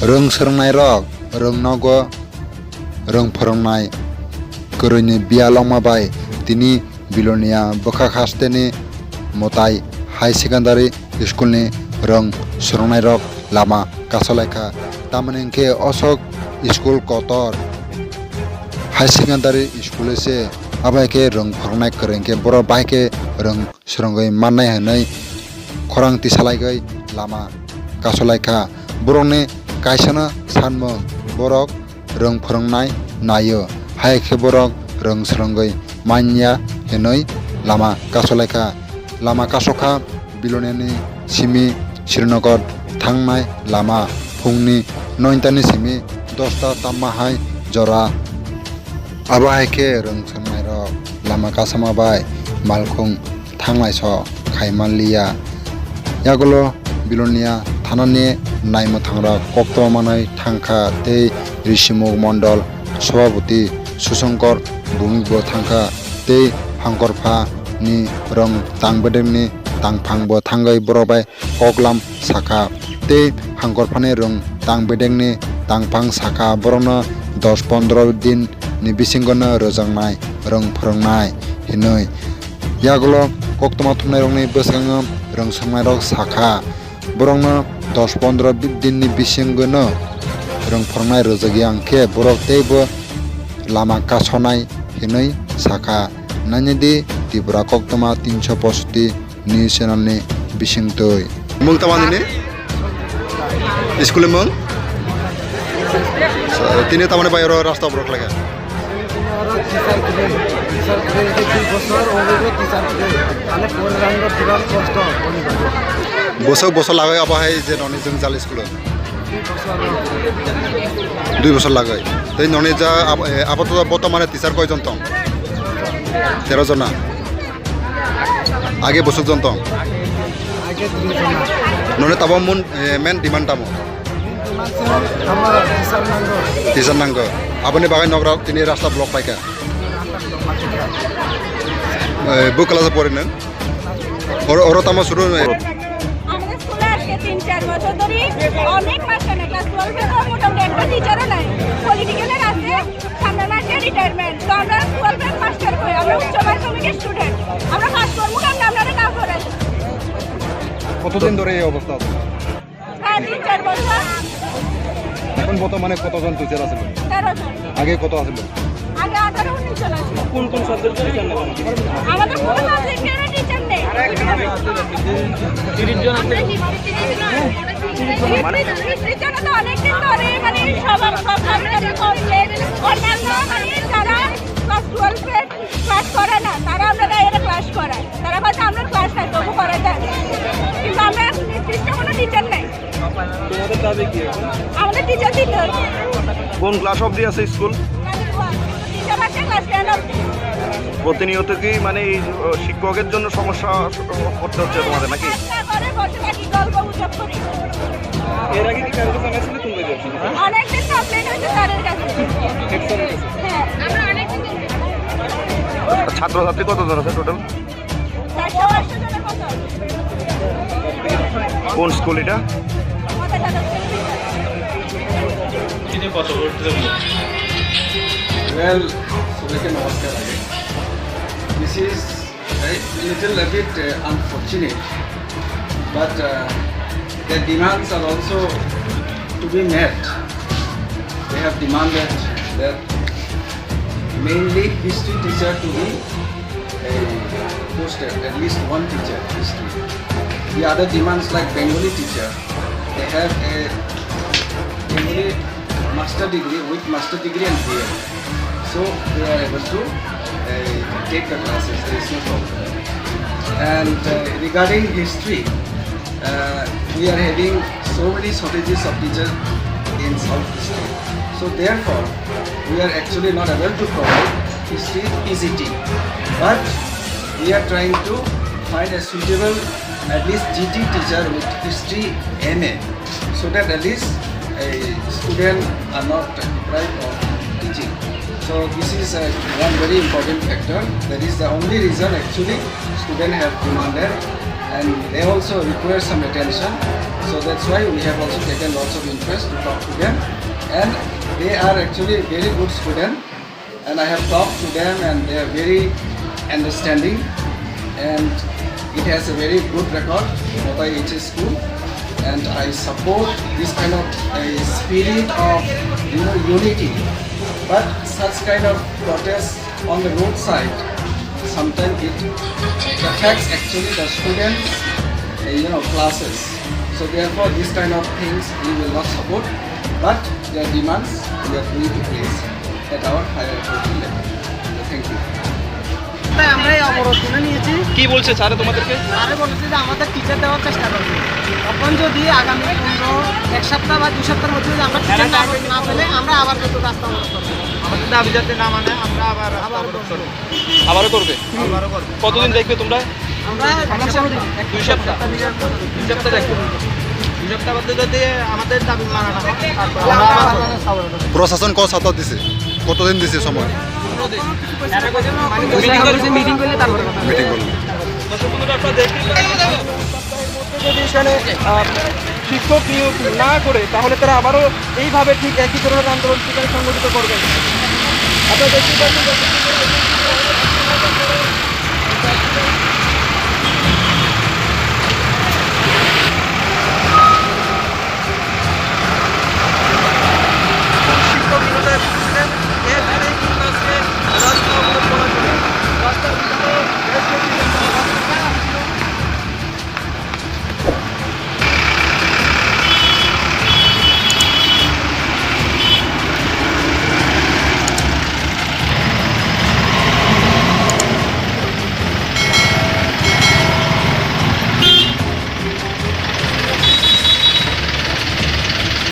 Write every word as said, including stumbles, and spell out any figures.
Rwng swrwngnairok rwng nogo rwng phwrwngnai kwrwini biyal wngma bai tini Bilonia bwkhak hasteni Mwtai High Secondary School ni rwng swrwngnairok lama kasolaikha. Tamoni hwnkhe osok school kotor high secondary school se, abo hai khe rwng phwrwngnai kwrwng khe borok bahai khe rwng swrwngwi mannai hwnwi khorang tisalaigwi lama kasolaikha. Borokni kaisano sanmung borok rwng phwrwngnai naio, hai khe borok rwng swrwngwi manya hinwi lama kasolaikha. Lama kasokha Biloniani simi Srinagar thangnai lama phungni noitani simi dosta tamma hai jora. Abo hai khe rwng swrwngnairok lama kasama bai malkhung thanglaiso khai manliya. Yagulo Bilonia thanani naimwthangrok koktwma manwi thangkha tei Rishimukh Mondol Sobhapati Sushankar Bhowmik bo thangkha tei Hankorpha ni rwng tang bedekni tangphang bo thangwi borok bai koklam sakha tei Hankorpha ni rwng tang bedekni tangphang sakha borokno dos pondro din ni bisingono rwjaknai rwng phwrwngnai hinwi. Yagulo koktwma thumnairokni bwskango rwng swrwngnairok sakha, borokno dos pondro bi-, dinni bisingono rwng phwrwngnai rwjakya hwnkhe borok teibo lama kasonai hinwi sakha. Nainidi Tripura koktwma tinsho poshoti news channel ni bisingtwi. Mung tama nini? School ni mung? Tini tamani bai oro rasta borok khlaikha. Oro teacher kwrwi, teacher kwrwi khe dui bosor, obo teacher kwrwi. Ani pore rang no birat kosto, boni bagwi. Bosok bosok lagwi abo hai je noni jwng jali school o. Dui bosor. Dui bosor lagwi. Tei noni ja ab-, eh, apato bortomane teacher koijon tong? Tero jona. Age bosok jon tong? Age dui jona. Noni tabo mun, eh, main demand tamo? Teacher nango. Aboni bagwi nok ra-, tini rasta block paikha. Eh, bo class o pori nwng? Oro, oro tamo suru nwng? আমাদের স্কুলে আজকে তিন চার বছর ধরেই অনেক মাস্টার নেই, ক্লাস টুয়েলভে তো মোটামুটি একটা টিচারও নাই। পলিটিক্যালের আছে, সামনের মাসে রিটায়ারমেন্ট। তো আমরা টুয়েলভের মাস্টার কই? আমরা উচ্চ মাধ্যমিকের স্টুডেন্ট। আমরা পাস করবো কেমনে? আপনারা না করেন। কতদিন ধরে এই অবস্থা আছে? প্রায় তিন চার বছর। এখন বর্তমানে কতজন টিচার আছে? তেরো জন। আগে কত আছিল? আগে আঠারো উনিশ জন আছিল। কোন কোন সাবজেক্ট টিচার নেই? আমাদের কোনো সাবজেক্টেরও টিচার নেই। তিরিশ জন আছে। আমরা হিস্ট্রি, হিস্ট্রি টিচার তো অনেকদিন ধরে, মানে, সব, সব সাবজেক্টে কমপ্লিট। অন্যান্য, মানে, যারা ক্লাস টুয়েলভের ক্লাস করে না, তারা আমরা ডাইরেক্ট ক্লাস করায়। তারা বলছে, "আমরা ক্লাস নাই, তবু করা যায়।" কিন্তু আমরা এখন নির্দিষ্ট কোনো টিচার নাই। তোমাদের দাবি কি এখন? আমাদের টিচার দিতে হবে। কোন ক্লাস অবধি আছে স্কুল? Class one. টিচার আছে ক্লাস টেন অবধি। প্রতিনিয়ত কি মানে এই, আহ, শিক্ষকের জন্য সমস্যা করতে হচ্ছে তোমাদের নাকি? ক্লাস না করে বসে থাকি, গল্প গুজব করি। এর আগে কি কারো কাছে গেছিলে তুমি? অনেকদিন কমপ্লেন হয়েছে স্যারের কাছে। হেড স্যারের কাছে? হ্যাঁ। ছাত্রছাত্রী কতজন আছে টোটাল? চারশো পাঁচশো জনের মতো। কোন স্কুল এটা? মাথা সাদা স্কুল। Well, সবাইকে নমস্কার আগে। This is a little a bit, uh, unfortunate, but, uh, the demands are also to be met. They have demanded that mainly history teacher to be, uh, posted, at least one teacher, history. The other demands like Bengali teacher, they have a Bengali master degree, with master degree and B Ed. So they are able to, uh, take the classes, there is no problem. And, uh, regarding history, uh, we are having so many shortages of teachers in South District. So therefore, we are actually not able to provide history P G T. But we are trying to find a suitable, at least G T teacher with history M A, so that at least a student are not deprived of teaching. So this is a one very important factor. That is the only reason actually student have demanded And they also require some attention. So that's why we have also taken lots of interest to talk to them. And they are actually very good students. And I have talked to them, and they are very understanding. And it has a very good record, Motai H S school. And I support this kind of a spirit of, you know, unity. But such kind of protest on the roadside, sometimes it affects actually the students, uh, you know, classes. So therefore, this kind of things we will not support, but their demands we are going to place at our higher authority level. Thank you. তাই আমরা এই অবরোধ তুলে নিয়েছি। কি বলছে স্যারে তোমাদেরকে? স্যারে বলেছে যে আমাদের টিচার দেওয়ার চেষ্টা করবে। তখন যদি আগামী পনেরো, এক সপ্তাহ বা দুই সপ্তাহের মধ্যে যদি আমরা টিচার না, না পেলে আমরা আবার কিন্তু রাস্তা অবরোধ করবো। আমাদের দাবি যাতে না মানে আমরা আবার রাস্তা আবার অবরোধ করবো। আবারও করবে? আবারও করবো। কতদিন দেখবে তোমরা? আমরা একশো দিন। দুই সপ্তাহ? দুই সপ্তাহ দেখবে। দুই সপ্তাহ বাদে যদি আমাদের দাবি মানা না হয়, তারপর আমরা আবার করবো। প্রশাসন কত সপ্তাহ দিছে? কতদিন দিছে সময়? পনেরো দিন। মিটিং করলে তারপরে কথা। মিটিং করলে। দর্শক বন্ধুরা, আপনারা দেখলেন। যদি এখানে, আহ, শিক্ষক নিয়োগ না করে, তাহলে তারা আবারও এইভাবে ঠিক একই ধরনের আন্দোলন সেখানে সংগঠিত করবেন। আপনারা দেখতেই পাচ্ছেন,